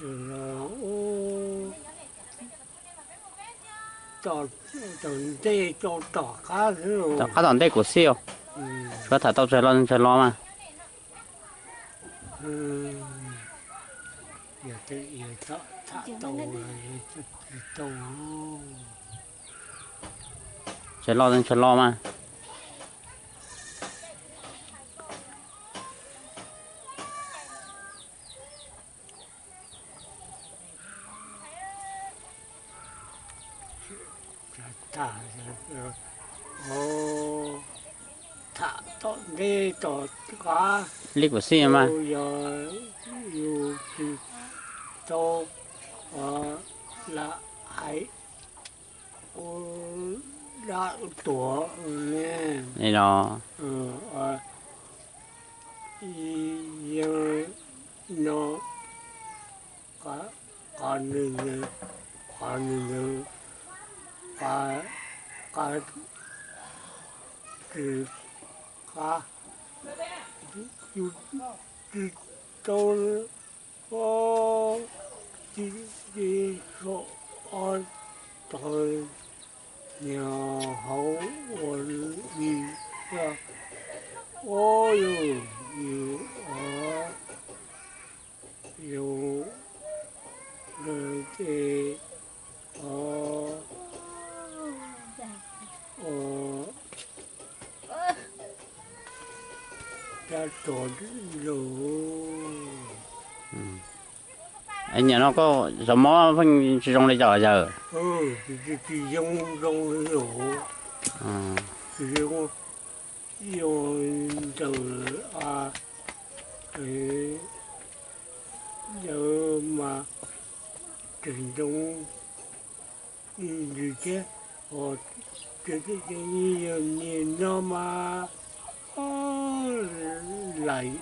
Los, ub, tom, tom ntej rau tom qab xwb. Tom qab tom ntej kuv xij. Suav tham tau tsawg los tsawg los mas. Tsawg los tsawg los mas. Tham tom ntej tom qab li kuv xij mas, yog yus tsis tau lam hais ua dab tuag ne, yog no qhov nws, qhov nws, qhov, qhov, qhov, tsis tau, tsis, tsis, ob tog nyuag hauv ua li, ua yus, yus, yus ces, o, o, dab tuag lug. Nyuam no koj zaum mob pheej tsis zoo li cas yawg? Tsis zoo zoo li, tsis zoo, zoo ntawm a, ntawd mas tseem zoo li thiab. Yog no mas laim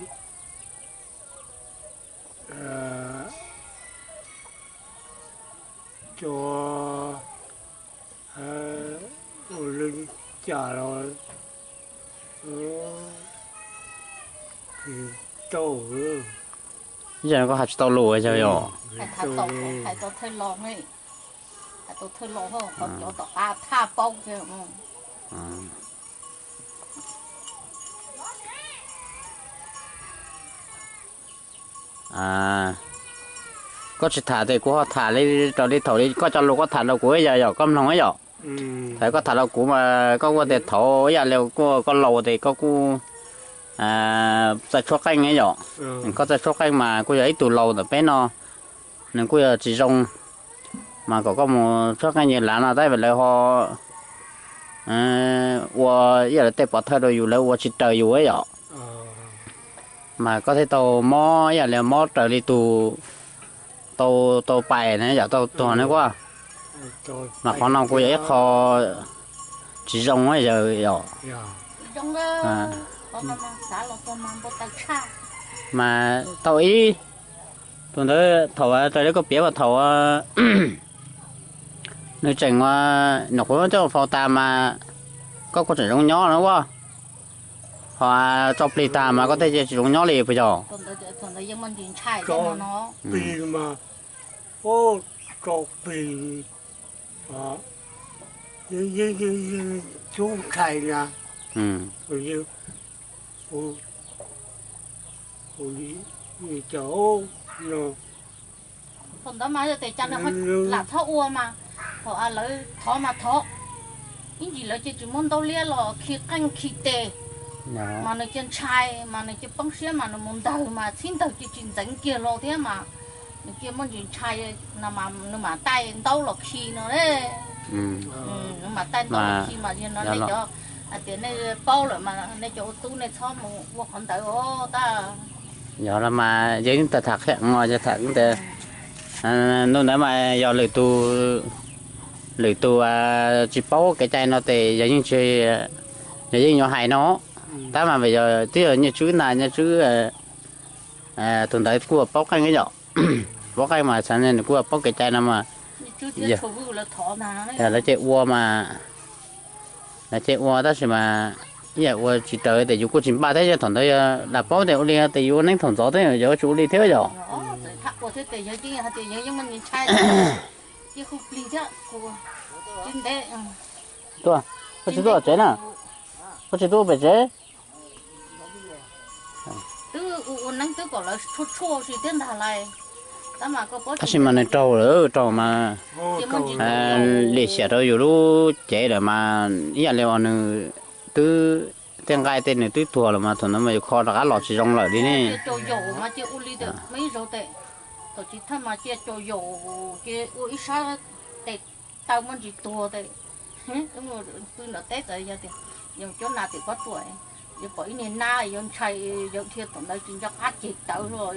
cov ua li cas los tsis tau. Yog koj hais tsis tau lus yog, yog hais tau thawj los, hais tau thawj los, qhov cov tom qab thaj paub kiag. Koj tsis tham ces kuv ho tham li raws li thaum li koj cov lus koj tham rau kuv ib yam, yog koj mloog ib yam. Thaum koj tham rau kuv mas koj kuj tias thaum ib yam li kuj koj laus ces koj kuj txawj tshuab qeej ib yam. Koj txawj tshuab qeej mas kuj yog ib tug laus ntawm peb no, nws kuj yog tsis zoo, mas kom koj mus tshuab qeej yawg lav no tab sis lawv ho ua ib yam li tej pov thawj rau yus, lawv ua tsis raws yus ib yam. Mas koj thiaj tau mob ib yam li mob raws li tus tau, tau pais na, yam tau tuag na kuj. Mas qhov no kuj yog ib qho tsis zoo yawg yom. Mas tau ib tug ntawd thaum raws li koj piav mas thaum nws tseem nyuam qhuav coj faus tas mas koj kuj tseem zoo nyob na ua, ho tso plig tas mas koj thiaj tsis zoo nyob li puas yog? Tso plig mas, tso plig, yeej tub ntshai na. Thaum ntawd mas yog tias cas nws lam txhob ua mas, thaum lawv thov mas thov, ib ntsis lawv cia tsis muab ntaub liab los khi qeej khi tes, mas nws cia ntshai mas nws cia poob siab mas nws mus ntawg mas txhib ntawg cia tsis ntxeev kiag los thiab mas nws cia muaj ntsis ntshai no mas nws mam taij ntaub los khi no. Nws mam taij ntaub los khi mas yog no nej cov hais tias nej paub lawm mas nej cov ua tub nej txhob mus ua qhov ntawd os tab. Yog los mas yog yeej tham qhia os, yog tham tias ntu ntawd mas yog lwm tus, lwm tus tsis paub kev cai no ces yog yeej tsis, yog yeej yuav hais no. Tab mas yog twb yog Nyiaj Tswb ntag, Nyiaj Tswb tus ntawd kuj paub qeej ib yam, paub qeej mas xav nws kuj paub kev cai no mas. Lawv ces ua mas, lawv ces ua tab sis mas ib yam ua tsis raws tias yus kuj tsis npaj thiab, yog thaum ntawd yog lam paub tias ua li ces yus ua neeb thaum ntxov thiab yog ua tsis ua li thiab yom. Ua thiab tes yawg yeej hais tias yawg yeej muaj ntshai, cia hu plig thiab kuv tsis ntev. Tuaj, koj tsis tuaj tsev na, koj tsis tuaj pem tsev. Twb ua neeb twb kom lawv tshuaj tshuaj si thiab ntag lais. Tab sis mas nws raug lawm, raug mas lim hiam rau yus lub cev lawm mas ib yam li uas nws twb tej nqaij tej nws twb tuag lawm mas thaum ntawd mas yus kho rov qab los tsis zoo lawm li ne. Ua li tes, thaum tsis thawj mas cia cau yaum ces ua ib sab tes taw muaj ntsis tuag tes. Pw nram teb tas yog tias yog cov nas tim pob tsuas, yog pom ib niag nab yog ntshai, yog dhia thaum ntawd tsis nco qab ceg tawv los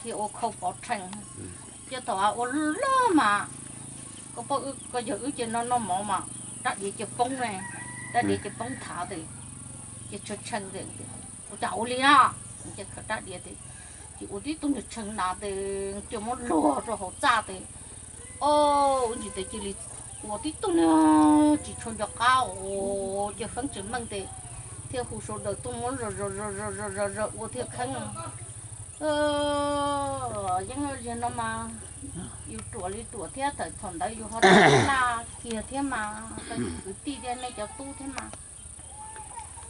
dhia ua khau pov rhees. Cia thaum ua loj mas koj paub, koj yawg wb cia no noj mov mas rab diav cia poob ne, rab diav cia poob thav tes cia tshee tshee tes, ua cas ua li na, cia khaws rab diav tes ces ua tib tug niag tshee nas tes cia muab luag rau hauv txaj tes, o, ntsis tes cia li ua tib tug niag tsis tshua nco qab os, cia feeb tsis meej tes thiaj hu sawv daws tuaj muab zom zom zom zom zom ua thiaj kheeb. Yeej ziag no mas yus ruam li ruam thiab, thaum ntawd yus ho tau laj kiag thiab mas, tau kwv tij thiab nej cov tub thiab mas.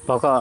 Pog koj,